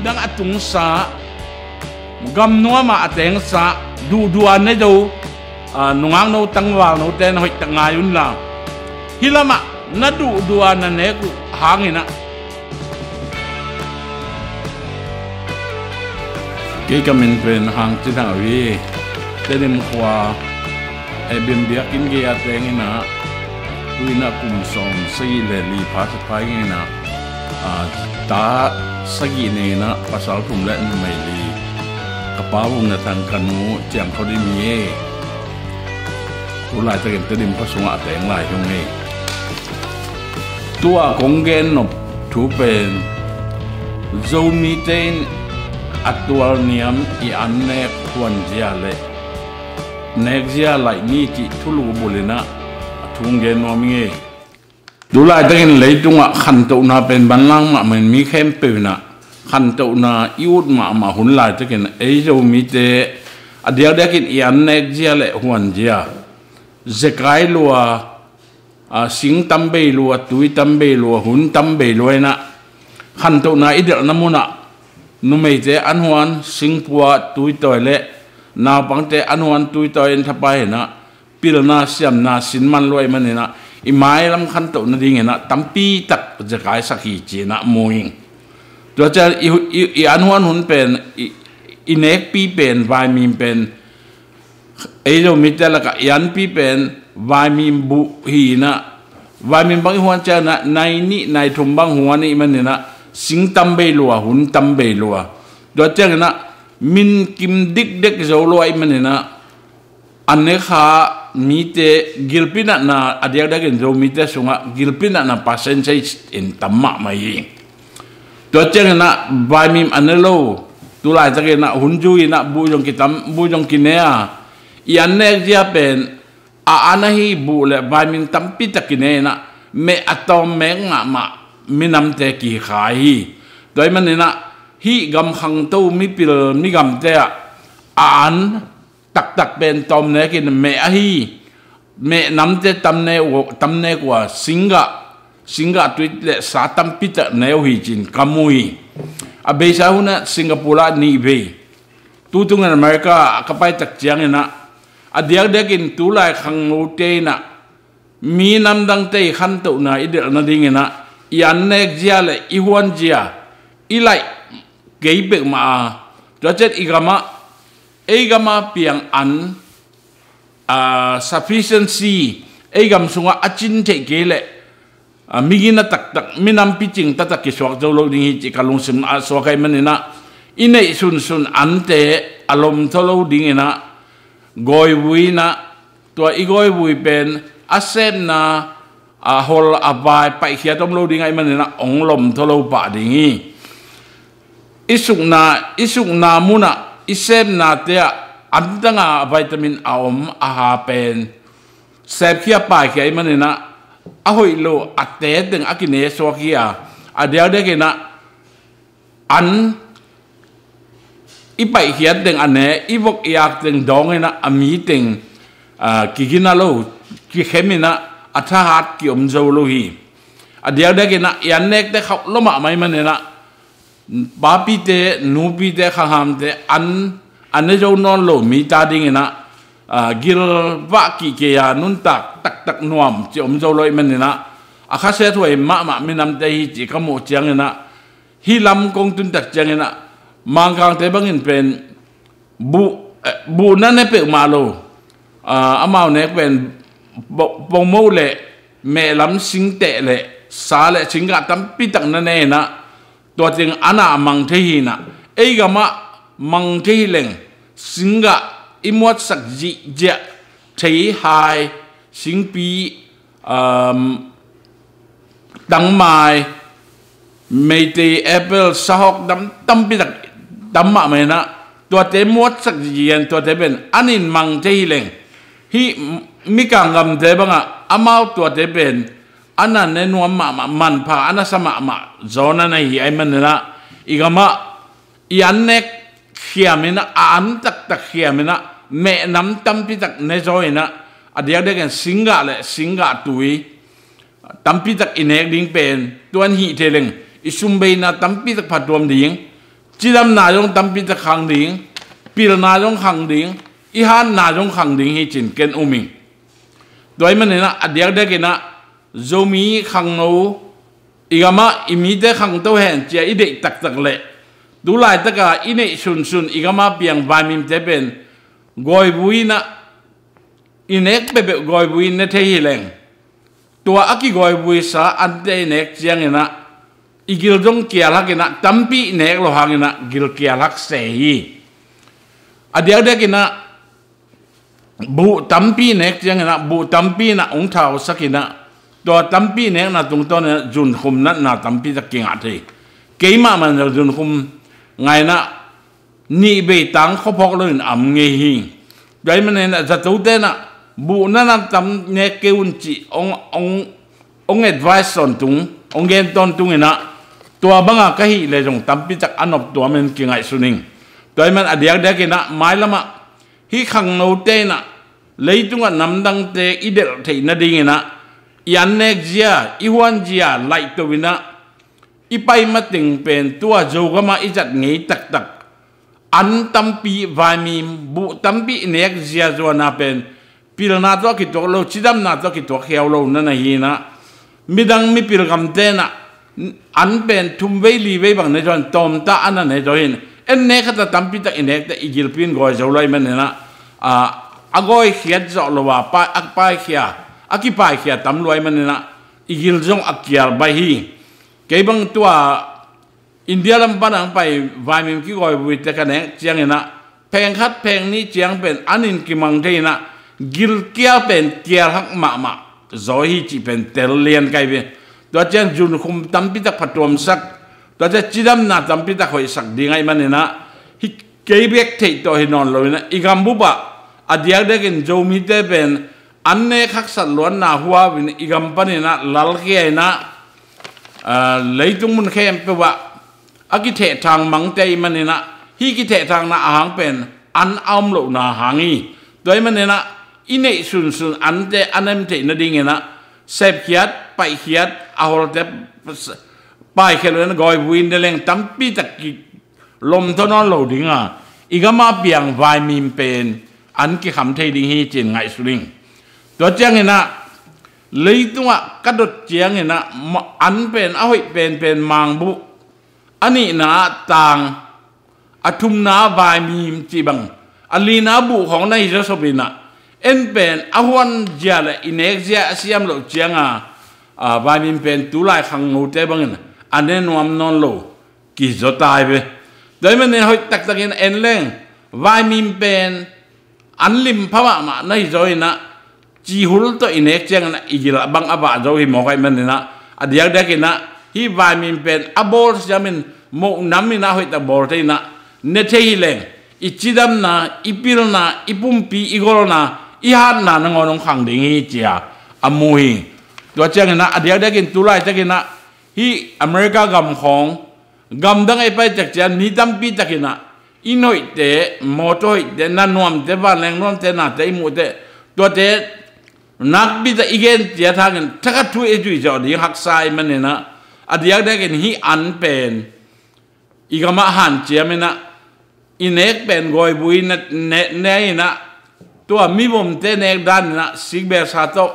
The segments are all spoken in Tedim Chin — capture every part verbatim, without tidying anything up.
Dang a tungsa, gamnuam ah a tengsa, duhduh a ne zo, a, nungakno tangvalnote na hoihtak ngai unla, hih lamah na duhduh a na nek uh hanginah. Kei ka min pen Hang Ci Thang uh hi. Tedim khua, eh, Biakinn gei a tenginah, tuinah kum sawm sagih le li pha sa pai nginah, a, ta sagih nei inah, pasal thum le numei li. Ka pa Vung Na Thang, ka nu Ciang Kho Dim hi. Tu laitakin Tedim khua sungah a teng lai hi ung hi. Tua kong gen nop thu pen Zomite in a tualniam i an nek huanzia le nekzia laih ni cih thulu bulinah a thu gen nuam ing ei. Tu laitakin leitungah khantohna pen manlang mahmah in, mi khempeuh inah khantohna i ut mahmah hun laitakin, ei Zomite a diakdiakin i an nekzia le huanzia, zekai lua, a, sing tam bei lua, tui tam bei lua, hun tam bei lua inah, khantohna i delhna munah numeite an huan singpua tuitawi le naupangte an huan tuitawi in thapai inah, pilna siamna sin man lua i maninah, i mailam khantoh nadinginah tampitak zekai sak hi cinah mu ing. Tua ciang i, i, i an huan hun pen, i, i nekpi pen, vaimim pen, ei Zomite lakah i anpi pen vaimim buh hi inah, vaimim bang i huan cianginah nai nih nai thum bang huan i maninah, sing tam bei lua, hun tam bei lua. Tua cianginah min kim dikdek zo lua i maninah, a nekha mite gilpi natna, a diakdiakin Zomite sungah gilpi natna percentage in tam mahmah hi. Tua cianginah vaimim a ne lo, tu laitakinah hun zui inah buh zong kitam, buh zong kine a, i an nekzia pen a an ahi buh le vaimim tampitak kine inah, meh a tawm mek mahmah minamte kikhai hi. Tua i maninah hih gam khangto mipil migamte ah a an taktak pen tawm nekin meh ahi, meh namte tam ne uh, tam nek uh a, singgah, singgah tui le sa tampitak ne uh hi cin ka mu hi. A beisa hunah Singapore ah nih vei, tutungin America ah ka paitak cianginah, a diakdiakin tulai khangnote inah mi namdangte i khantohna i delh nadinginah, i an nekzia le i huanzia i laih kei peuhmah a, tua ciat i gamah, ei gama piang an, a, sufficiency, ei gam sungah a cin theih kei leh, a, migina taktak, minam picing taktak kisuak zo lo ding hi cih ka lungsim a suak ahih maninah, i neih sunsun ante a lomthaw lo dinginah, gawivui inah, tua i gawivui pen a sepna, a hol a vai paihkhiat om lo ding ahih maninah hong lomthaw lo pah ding hi. I sukna, i sukna munah i sepnate ah antanga vitamin a om a ha pen sepkhia paikhia ahih maninah, a hoih lo a te teng a kinesuak hi a, a diakdiakinah an i paihkhiat teng a ne, i vok i ak teng dawnginah a mi teng, a, kigina lo, kikheminah a thahat kiom zo lo hi. A diakdiakinah i an nekte khauh lua mahmah ahih maninah, papite, nupite, khanghamte an, a ne zo nawn lo mite adinginah, a, gilvah kihkei a nuntak taktak nuam cih om zo lo ahih maninah, a khasiathuai mahmah minamte hi cih ka muh cianginah, hih lam kong tuntak cianginah, Mangkangte bangin pen buh, eh, buh na ne peuhmah lo, a, amau nek pen bo-, bongmo le mehlam singteh le sa le singgah tampitak na ne inah, tua teng a na mang thei hi inah, ei gamah mang thei hi leng, singgah i muatsak zihziah, theihai, singpi, um, tangmai, Meitei apple, sahawk dam tampitak tam mahmah inah, tuate muatsak zian, tuate pen an in mang thei hi leng, hih Mikang gamte bangah amau tuate pen a na ne nuam mahmah, manpha a na sa mahmah zaw na na hi ahih maninah, i gamah i an nek khiaminah, a an taktak khiaminah, mehnam tampitak ne zaw inah, a diakdiakin singgah le singgah tui tampitak i nek ding pen, tuan hih thei leng i sumbeina tampitak phatuam ding, cidamna zong tampi tak khang ding, pilna zong khang ding, i hatna zong khang ding hi cin ken um ing. Tua ahih manin ah a diakdiakin ah Zomi khangno i gamah i mite khangto hen ci-a i deih taktak leh tu laitaka i neih sunsun i gamah piang vaimimte pen gawivui in ah i nek peuhpeuh gawivui in ne thei hi leng, tua a kigawivui sa ante i nek ciangin ah i gil zong kial hak in ah, tampi i nek lo hangin ah gil kial hak se hi. A diakdiakin ah buh tampi i nek ciangin ah buh tampi in ah hong thausak in ah tua tampi i nekna tungtawnin ah zunkhum natna tampi tak kingah thei. Keimah man zong zunkhum ngah in ah nih bei tang khuaphawk loin om ngei hi. Tua ahih manin ah zatote in ah buh na na tam nek kei un cih hong, hong, hong advice tawntung, hong gen tawntungin ah tua banga ka hih leh zong tampi tak a noptuamin kingaihsun ing. Tua ahih man a diakdiakin ah mailamah hih khangnote in ah leitungah namdangte i delh theih nadingin ah i an nek zia, i huan zia laihto in ah i pai mateng pen tua Zogamah i zat ngei taktak an tampi vaimim buh tampi i nek zia zuana pen pilna tawh a kituak lo, cidamna tawh a kituak hiau lo na na hi in ah midang mipil gamte in ah an pen thum vei li vei bang ne zaw in tawmta a na ne zaw hi in en nek khat a tampi tak i nek teh i gilpi in gawi zo lo ahih manin ah a, a gawi khiat zawh lo a pai, a paikhia, a kipaikhia tam lua ahih manin ah i gil zong a kial baih hi. Kei bang tua India lam pan hong pai vaimim kigawivuite ka nek ciangin ah pheng khat pheng nih ciang pen an in kimang thei in ah gilkial pen kial hak mahmah zaw hi cih pen tel lian kai ve. Tua ciang zunkhum tampi tak phatuamsak, tua ciang cidamna tampi tak hoihsak ding ahih manin ah hih kei bek theih tawh hi nawn lo in ah i gambup ah a diakdiakin Zomite pen an nek haksat luatna huau in i gam panin ah lalkhia in ah, aa, leitung mun khempeuh ah a kithehthang mangte ahih manin ah hih kithehthangna a hang pen an a om lohna hang hi. Tua ahih manin ah i neih sunsun ante a nem theih nadingin ah sepkhiat, paihkhiat, a holte paikhia lo in ah gawivui in ne leng tampi tak ki lomthaw nawn lo ding a, i gamah piang vaimim pen an kikham thei ding hi cin ngaihsun ing. Tua ciangin ah leitungah ka dot ciangin ah ma-, an pen a hoih penpen mangbuh, a nihna ah tang, a thumna ah vaimim cih bang, a lina ah buh khawng na hi zawsop in ah en pen a huan zia le i nek zia a siam loh cianga, a, vaimim pen tulai khangnote bangin a ne nuam nawn lo kizaw tai ve. Tua ahih manin hoih taktakin en leng vaimim pen an lim pha mahmah na hi zaw in ah cihul tawh i nek ciangin ah i gil a bang a vah zo hi mawk ahih manin ah a diakdiakin ah hih vaimim pen a bawl siamin moh nam in ah hoih tak bawl thei in ah ne thei hi leng i cidamna, i pilna, i pumpi, i golna, i hatna nangawn hong khang ding hi ci-a a mu hi. Tua ciangin ah a diakdiakin tulaitakin ah hih America gam khawng gamdang ei pai tak ciang mi tampi takin ah inn hoihte, mawtaw hoihte, na nuamte, vanleng nuamte, nate i muhte, tuate nakpi tak i gen ciat hangin thakhat thu i zuih zawh ding haksa ahih manin ah a diakdiakin hih an pen i gamah hanciam in ah i nek pen gawivui ne, ne, ne in ah tua mivomte nek dan in ah sikbelsa tawh,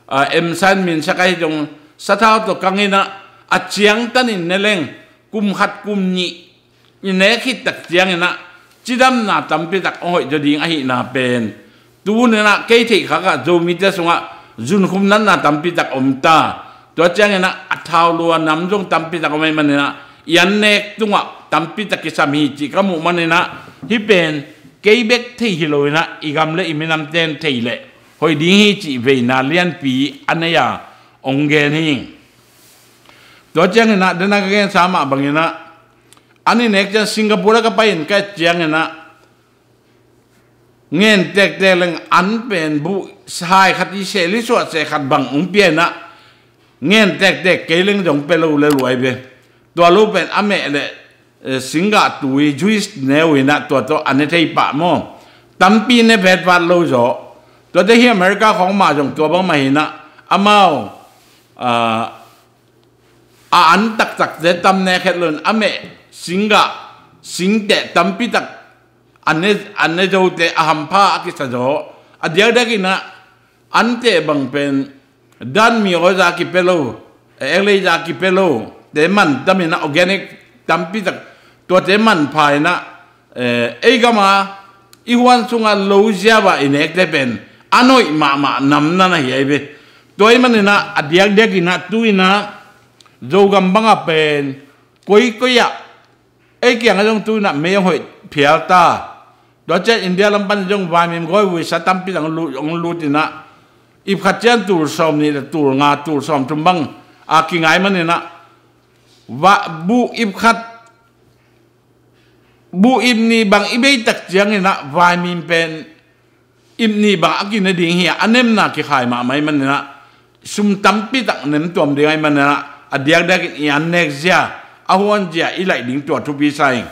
a, emsa in minsak ahi zong sathau tawh kang in ah a ciangtanin ne leng kum khat kum nih i nek khit tak ciangin ah cidamna tampi tak hong hoih zaw ding ahihna pen tu hun in ah kei theih khak ah Zomite sungah zunkhum natna tampi tak om ta. Tua ciangin ah a thau lua nam zong tampi tak om ahih manin ah i an nek tungah tampi tak kisam hi cih ka muh manin ah hih pen kei bek theih hi lo in ah i gam le i minamte in theih leh hoih ding hi cih veina lianpi a nei a hong gen hi. Tua ciangin ah dena ka gensa mah bangin ah an i nek ciang Singapore ah ka pai in ka et ciangin ah ngen tektek leng an pen buh hai khat i seh li suah seh khat bang hong pia in ah ngen tektek kei leng zong pia lo le luai ve. Tua lo pen a meh le, eh, singgah tui juice neu in ah tua tawh a ne thei pah maw? Tampi ne vetvat lo zaw. Tuate hi America khawng mah zong tua bang mah hi in ah amau, ah, a an taktakte tam ne khet lo in a meh singgah singteh tampi tak an ne, an ne zote a hampha a kisa zaw. A diakdiak in ah anteh bang pen dan mi aw za kipia lo, eklei za kipia lo te man tam in ah organic tampi tak tuate manpha in ah, eh, ei gam a i huan sung a lo ziau a i nekte pen a hoih mahmah nam na na hi ahi ve. Tua ahih man in ah a diakdiak in ah tu in ah Zogam bang ah pen koikoi ah ei kiang ah zong tu in ah mei hong hoih phial ta. Tua ciang India lam pan zong vaimim gawi vuisa tampi tak hong lut, hong lut in ah ip khat ciang tul sawm nih le tul nga, tul sawm thum bang a kingai man in ah va, buh ip khat, buh ip nih bang i bei tak ciang in ah vaimim pen ip nih bang a kine ding hi a, a nemna kikhai mahmah ahih man in ah sum tampi tak nem tuam ding ahih man in ah a diakdiak in i an nek zia, a huan zia i laih ding tua thupi sa ing.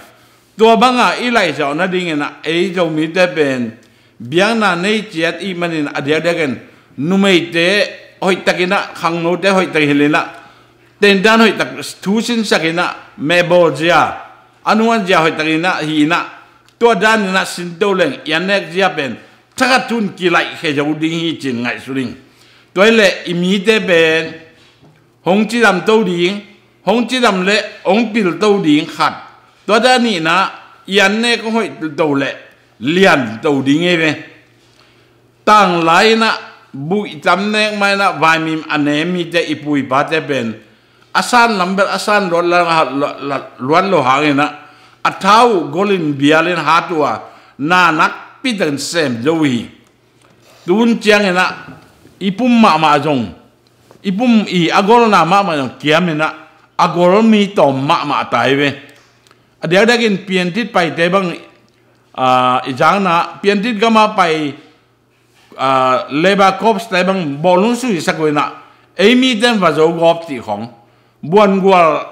Tua bang a i laih zawh nading in ah ei Zomite pen biakna nei ciat ahih man in a diakdiak in numeite hoih tak in ah, khangnote hoih tak in hilh in ah, tentan hoih tak thu sinsak in ah meh bawl zia, an huan zia hoih tak in ah hi in ah, tua dan in ah sin to leng i an nek zia pen thakhat thu in kilaih khia zo ding hi ci-in ngaihsun ing. Tua hi leh i mite pen hong cidam to ding, hong cidam le hong pil to ding khat. Tua dan in ah i an nek hong hoih to le lian to ding hi ve. Tanglai in ah buh i tam nek ma in ah vaimim a ne mite, i pu i pate pen a san lam bel a san luat lo, luat lo hang in ah a thau gol in bial in hat uh a, na nakpi tak in sem zo hi. Tun ciang in ah i pum mahmah zong, i pum i a golna mahmah zong kiam in ah a gol mi tawm mahmah ta hi ve. A diakdiak in Piantit paite bang, ah, i zangna Piantit gam a pai, ah, Labour Corps te bang bawlung suisak uh in ah ei mite in va zo gawp cih khong, buangual,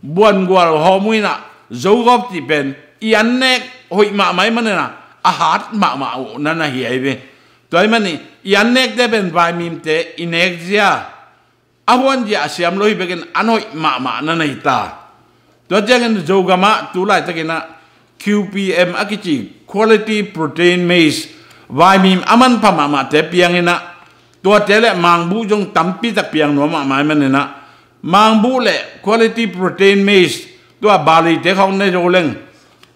buangual hawm uh in ah zo gawp cih pen i an nek hoih mahmah ahih man in ah a hat mahmah uh na na hi ahi ve. Tua ahih man in i an nekte pen vaimimte i nek zia, a huan zia a siam lo hi bekin an hoih mahmah na na hi ta. Tua ciangin Zogam ah tu laitak in ah Q P M a kici Quality Protein Maize, vaimim a manpha mahmahte piang in ah, tuate le mangbuh zong tampi tak piang nuam mahmah ahih man in ah, mangbuh le Quality Protein Maize, tua barley-te khawng ne zo leng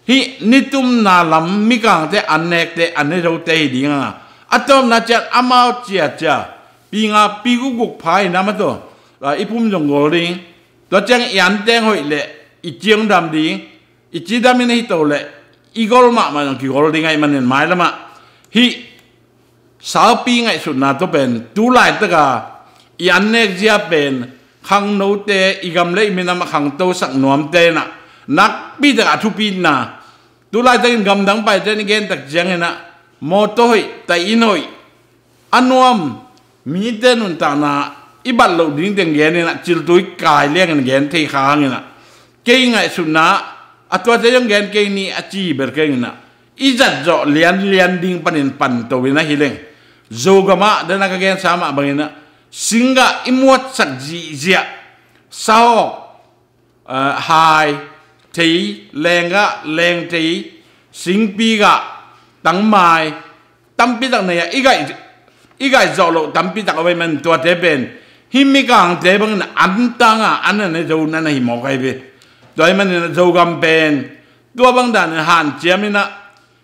hih nitumna lam mikangte an nekte an ne zote hi ding a, a tawpna ciang amau ciacia, pi nga pi gukguk pha in ah amah tawh, ah, i pum zong gol ding. Tua ciang i an teng hoih le i ciang dam ding, i cidam in hi to le i gol mahmah zong kigol ding ahih man in mailam ah hih saupi ngaihsutna tawh pen tu laitak a i an nek zia pen khangnote, i gam le i minam a khangtosak nuamte in ah nakpi tak a thupitna. Tu laitak in gamdang paite in i gen tak ciang in ah mawtaw hoih, tai inn hoih, a nuam, mite nuntakna i bat loh ding teng gen in ah, ciltui kai liang in gen thei kha hang in ah, kei ngaihsutna a tuate zong gen kei ni a ci ber kei in ah, i zat zawh lianlian ding panin pan to in ah hi leng, Zogam ah den a ka gensa mah bang in ah singgah i muatsak zihziah, sahawk, ah, hai, thei, lenggah, lengthei, singpi gah, tangmai, tampi tak nei a, i gaih, i gaih zawh loh tampi tak a om ahih man tuate pen hih mikangte bangin an tang a, an a ne zo na na hi mawk ahi ve. Tua ahih manin Zogam pen tua bang danin hanciam in ah,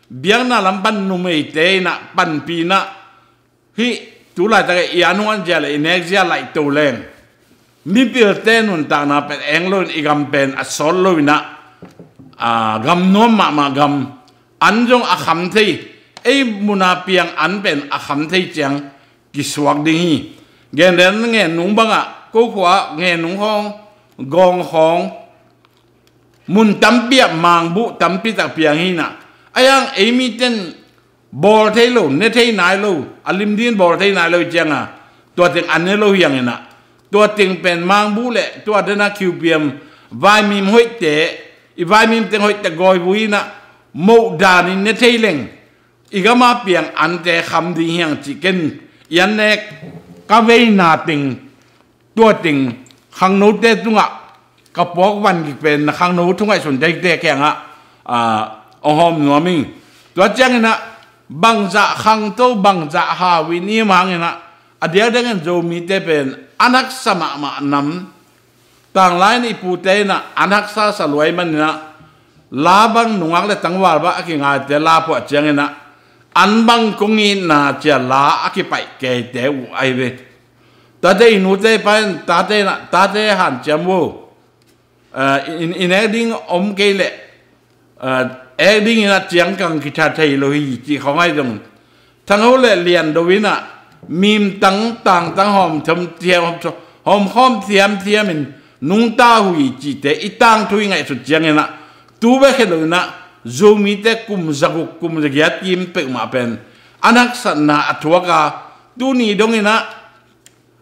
biakna lam pan numeite in ah panpih in ah, hih tu laitak i an huan zia le i nek zia laih to leng, mipilte nuntakna pen eng loin i gam pen a sawt lo in ah, a, gam nuam mahmah gam, an zong a kham thei, ei mun a piang an pen a kham thei ciang kisuak ding hi. Gen den ngen nung bangah, ko khua ngen nung khawng, gawng khawng, mun tampi ah mangbuh tampi tak piang hi in ah, a yang ei miten bawl thei lo, ne thei nai lo, a lim dingin bawl thei nai lo ciang a, tua teng a ne lo hi hang in ah, tua teng pen mangbuh le tua den a Q P M vaimim hoihte, i vaimim teng hoihte gawi vui in ah, moh danin ne thei leng, i gam a piang ante kham ding hi hang cih ken, i an nek ka veina teng, tua teng khangnote tungah ka puak van gik pen na khangno thu ngaihsun tekte kiangah, ah, hong hawm nuam ing. Tua ciangin ah bangzah khangto, bangzah hau i nih hangin ah a diakdiakin Zomite pen an haksa mahmah nam. Tanglai in i pute in ah an haksa sa lua ahih manin ah la bang, nungak le tangval bang a kingaite la phuah ciangin ah an bang kong itna ci-a la a kipaih keite uh ahi ve. Tate i nute pa in tate in ah tate hanciam uh. Ah, i, i nek ding om kei leh, ah, ek dingin ah ciangkang kitha thei lo hi cih khawng ahi zong, thangho le liando in ah mimtang tangtang hawm thiam thiam, hawm, hawm khawm thiam thiam in nungta uh hi cihte i tangthu i ngaihsut ciangin ah tu bek hi lo in ah Zomite kum zaguk kum zagiat kim peuhmah pen an haksatna a thuak a, tuni dongin ah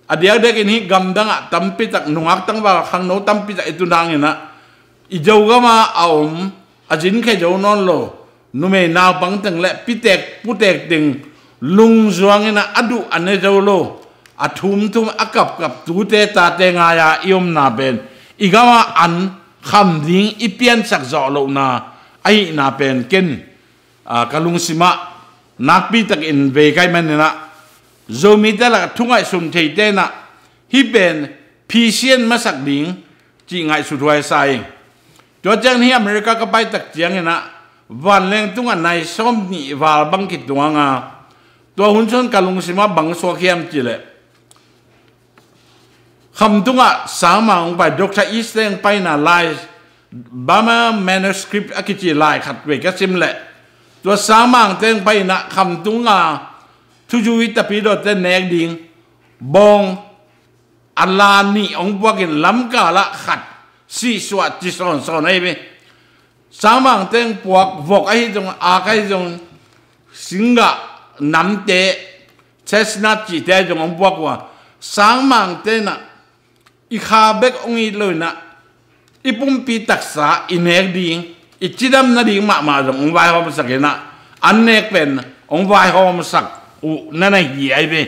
a diakdiakin hih gamdang ah tampi tak nungak tangval khangno tampi tak i tun hangin ah i Zogam ah a om a zin khia zo nawn lo numei naupang teng le pitek putek teng lungzuang in ah a duh a ne zo lo, a thumthum a kapkap tute tate ngai-a i omna pen i gam ah an kham ding i piansak zawh lohna ahihna pen ken, ah, ka lungsim ah nakpi takin vei ka hih manin ah Zomite lakah thu ngaihsun theite in ah hih pen phisian masak ding cih ngaihsut huai sa ing. Tua ciangin hih America ka pai tak ciangin ah vanleng tungah nai sawmnih val bang kituang a, tua hun sung ka lungsim ah bang suak hiam cih leh, Khamtung ah sangmang hong pai, Doctor East-te hong paina lai, Burma Manuscript a kici lai khat vei ka sim leh, tua sangmangte hong paina khamtung a thuzui tapidawte nek ding bawng a la nih hong puakin lamkal ah khat sihsuah ci sawnsawn ahi ve. Sangmangte hong puak vok ahi zong, ak ahi zong, singgah namte, chestnut cihte ahi zong hong puak uh a, sangmangte in ah i kha bek hong it lo in ah i pumpi taksa i nek ding, i cidam nading mahmah zong hong vaihawmsak in ah an nek pen hong vaihawmsak uh na na hi ahi ve.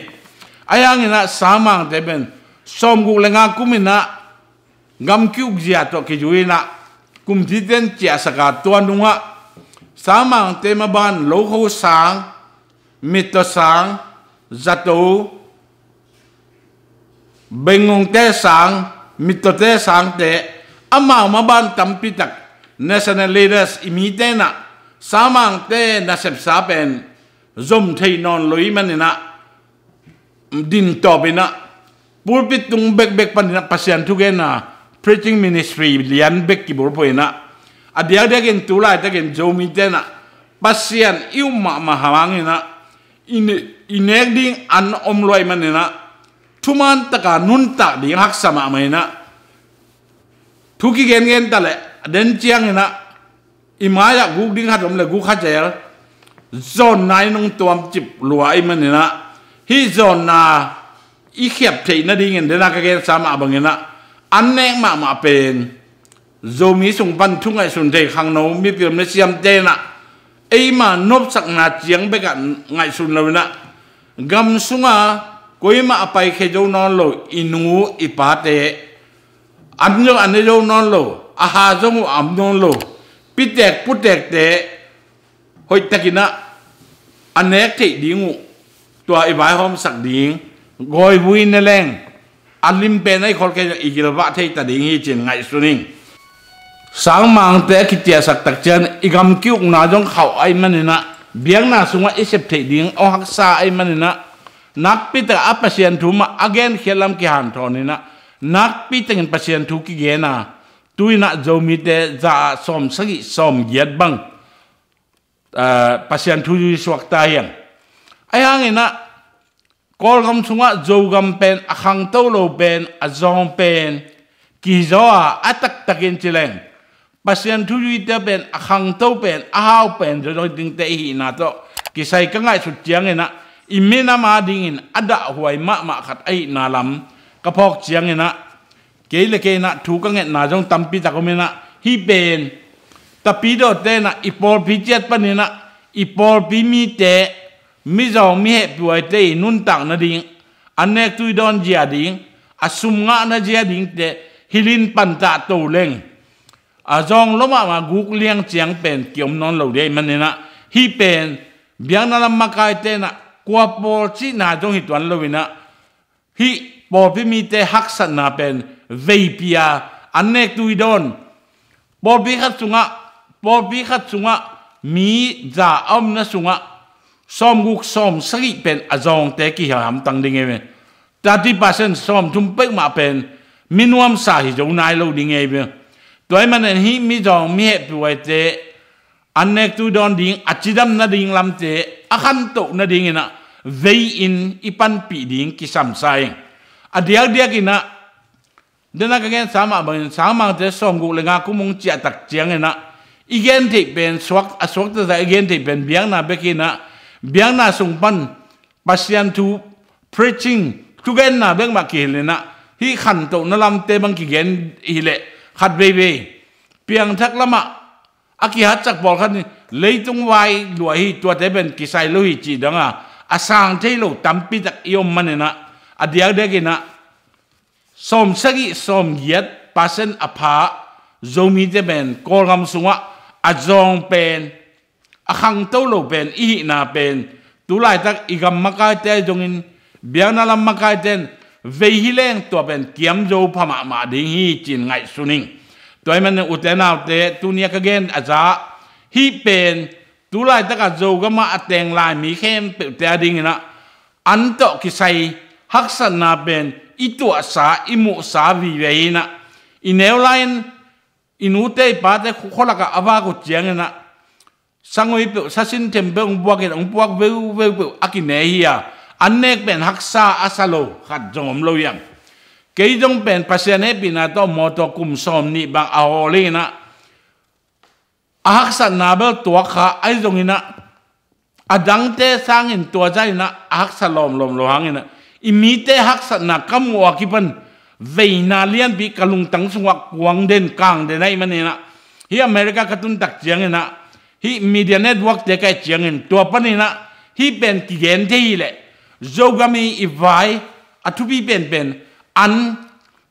Ahi hangin ah sangmangte pen sawmguk le nga kum in ah gamki uk zia tawh kizui in ah kumcite'n ciahsak a, tua nungah sangmangte maban Lokho sang, Mittaw sang, Zato, Bengngongte sang, Mittawte sangte, amau maban tampi tak national leaders i mite in ah sangmangte nasepsa pen zom thei nawn lo ahih manin ah dintawp in ah pulpit tung bekbek panin ah Pasian thugenna, preaching ministry lian bek kibulphuh in ah, a diakdiakin tu laitakin Zomite in ah Pasian i up mahmah hangin ah i ne-, i nek ding an om lo ahih manin ah thuman taka nuntak ding haksa mahmah in ah thu kigengen ta leh den ciangin ah i mai-ah guk ding khat om le guk kha zel, zawnna in hong tuamcip lua ahih manin ah hih zawnna i khiap theih nadingin den a ka gensa mah bangin ah an nek mahmah pen Zomi sung pan thu ngaihsun thei khangno mipil misiamte in ah eima nopsakna ciang bekah ngaihsun lo in ah gam sunga koimah a paikhia zo nawn lo i nu i pate, an zong a ne zo nawn lo, a ha zong uh a om nawn lo, pitek putekte hoihtakin ah a nek theih ding uh, tua i vaihawmsak ding, gawivui ne leng a lim pen a i khol kei zong i gilvah thei ta ding hi ci-in ngaihsun ing. Sangmangte a kiciahsak tak ciang i gam ki-ukna zong khauh ahih manin ah biakna sungah i sep theih ding a haksa ahih manin ah nakpi takah a Pasian thu mah a genkhiat lam kihanthawn in ah nakpi takin Pasian thu kigen a, tu in ah Zomite za ah sawmsagih sawmgiat bang, ah, Pasian thu zui suak ta hi hang. Ahi hangin ah Kawlgam sungah Zogam pen a khangto lo pen, a zawng pen kizaw a, a taktakin ci leng Pasian thuzuite pen a khangto pen, a hau pen zawzaw dingte i hihna tawh kisai ka ngaihsut ciangin ah i minam adingin a dahhuai mahmah khat ahihna lam ka phawk ciangin ah kei le kei in ah thu ka ngetna zong tampi tak om in ah hih pen tapidawte in ah i pawlpi ciat panin ah i pawlpi mite, mizawng mihehpih huaite i nuntak nading, a nek tui dawn zia ding, a sum ngahna zia dingte hilhin pantah to leng a zawng lua mahmah guk liang ciang pen kiom nawn lo ding ahih maninah, hih pen biakna lam makaite inah kua pawl cihna zong hi tuan loinah, hih pawlpi mite haksatna pen veipi-a an nek tui dawn. Pawlpi khat sungah, pawlpi khat sungah mi za a omna sungah sawmguk sawmsagih pen a zawngte kihamtang ding ei ve. Thirty percent, sawmthum peuhmah pen mi nuamsa hi zo nai lo ding ei ve. Tua ahih manin hih mi zawng mi hehpihhuaite an nek tui dawn ding, a cidam nading lamte a khantoh nadinginah vei-in i panpih ding kisam sa ing. A diakdiakinah, dena ka gensa mah bangin sangmangte sawmguk le nga kum hong ciahtak cianginah i gentheih pen suak, a suakta zah i gentheih pen biakna bekinah, biakna sung pan Pasian thu, preaching, thugenna bekmah kihilinah, hih khantohna lamte bang kigen hileh khat veivei piangthak lamah a kihatsak pawlkhat in leitung vai lua hi, tuate pen kisai lo hi cih danga a sang thei lo tampitak i om maninah, a diakdiakinah sawmsagih sawmgiat percent a pha Zomite pen Kawlgam sungah a zawng pen, a khangto lo pen i hihna pen, tulaitak i gam makaite zongin biakna lam makaite in vei hi leng tua pen kiam zo pha mahmah ding hi ci-in ngaihsun ing. Tua ahih manin ute naute, tuni a ka gen a za hih pen tulaitaka Zogamah a teng lai mi khempeuhte a dinginah an tawh kisai haksatna pen i tuahsa, i muhsa vive hinah, i neu lai-in i nute i pate khualakah a vak uh cianginah sangui peuh, sasin them peuh hong puakin, hong puak veuveu peuh a kine hi-a, an nek pen haksa a sa lo khat zong om lo hiam? Kei zong pen Pasian hehpihna tawh mawtaw kum sawmnih bang a hawl inah, a haksatna bel tuak kha ahi zonginah, a dangte sangin tua zahinah a haksa lawmlawm lo hanginah, i mite haksatna ka muh a kipan veina lianpi ka lungtang sungah kuang den kang den ahih maninah, hih America ka tuntak cianginah, hih media network-te ka et ciangin tua paninah hih pen kigen thei hileh Zogam i, i vai a thupi penpen an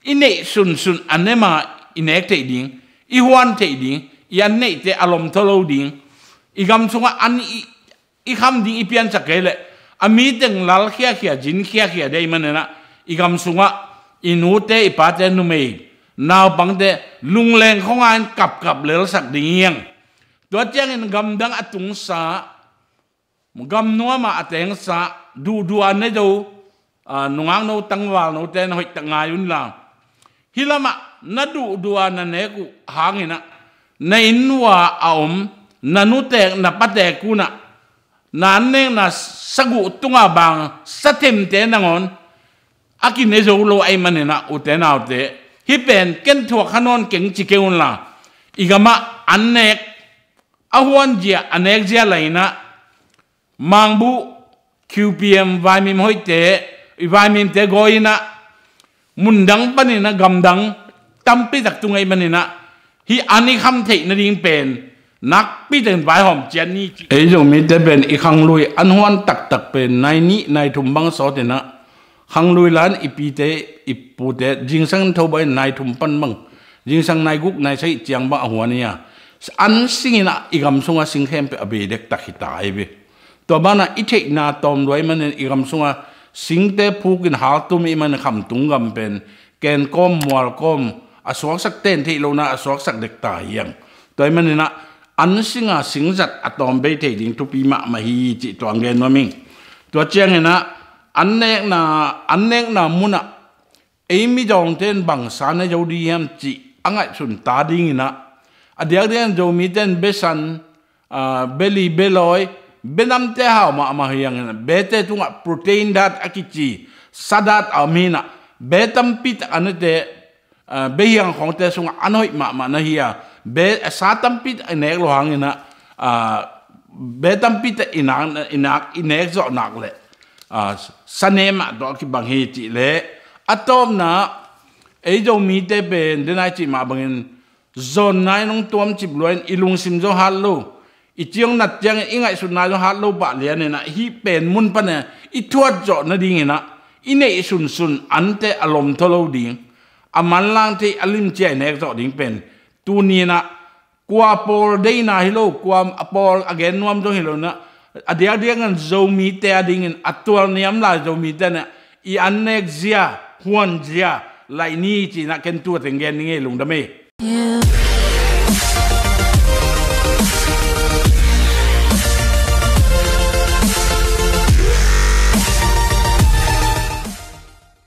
i neih sunsun a nema i nek theih ding, i huan theih ding, i an neihte a lomthaw lo ding, i gam sungah an i, i kham ding i piansak kei leh a miteng lal khiakhia, zin khiakhia dei maninah, i gam sungah i nute i pate, numei naupangte lungleng khonga in kapkap lelsak ding hiang. Tua ciangin gamdang a tungsa, gam nuamah a tengsa, duhduh a ne zo, aa, nungakno tangvalnote na hoihtak ngai unla, hih lamah na duhduh a na nek uh hanginah, na inn uh a om na nutek na patek unah na an nekna saguh tunga bang sathemte nangawn a kine zo lo ahih maninah ute naute, hih pen ken thuak kha nawn keng ci kei unla, i gamah an nek, a huanzia, a nekzia lainah Mangbuh, Q P M, vaimim hoihte, i vaimimte gawi inah mundang paninah gamdang tampitak tung ahih maninah, hih an i kham theih nading pen nakpitakin vaihawm ciat ni ci. Ei Zomite pen i khanglui an huan taktak pen nai nih nai thum bang sawtinah, khanglui lan i pite i pute zingsang in tho bangin nai thum pan bang, zingsang nai guk nai sagih ciang bang a huan hi-a, an singinah i gam sungah sing khempeuh a bei dektak hi ta hi ve. Tua banah i theihna tawm lua ahih manin i gam sungah singte phukin haltum ih manin khamtung gam pen kenkawm mualkawm a suaksak ten theih lohna a suaksak dekta hiang. Tua ahih maninah an singa singzat a tawm bei thei ding thupi mahmah hi cih tua ang gen nuam ing. Tua cianginah an nekna, an nekna munah ei midawngte in bangsa ne zo ding hiam cih a ngaihsun ta dinginah, a diakdiakin Zomite in besan, aa, beli, belawi, benamte hau mahmah hianginah, bete tungah protein dat a kici sadat a om hinah, be tampitak a nete, aa, behiang khawngte sungah an hoih mahmah na hi-a, be, sa tampitak i nek lo hanginah, aa, be tampitak i nak, i nak, i nek zawh nak leh, aa, sanem ah tawh a kibang hi cih leh, a tawpna, ei Zomite pen dena i cih mah bangin zawnna in hong tuamcip lua in i lungsim zong hat lo, i ci hong nat ciangin i ngaihsutna zong hat lo pah lianinah, hih pen mun panin i thuat zawh nadinginah i neih sunsun ante a lomthaw lo ding, a manlang thei, a limcia i nek zawh ding pen Tuni inah kua pawl deihna hi lo, kua a pawl a gen nuam zong hi lo inah, a diakdiak in Zomite a dingin a tualniam lai Zomite inah i annek zia, huan zia laih ni ci inah ken tua teng gen ni ngei lungdam ei.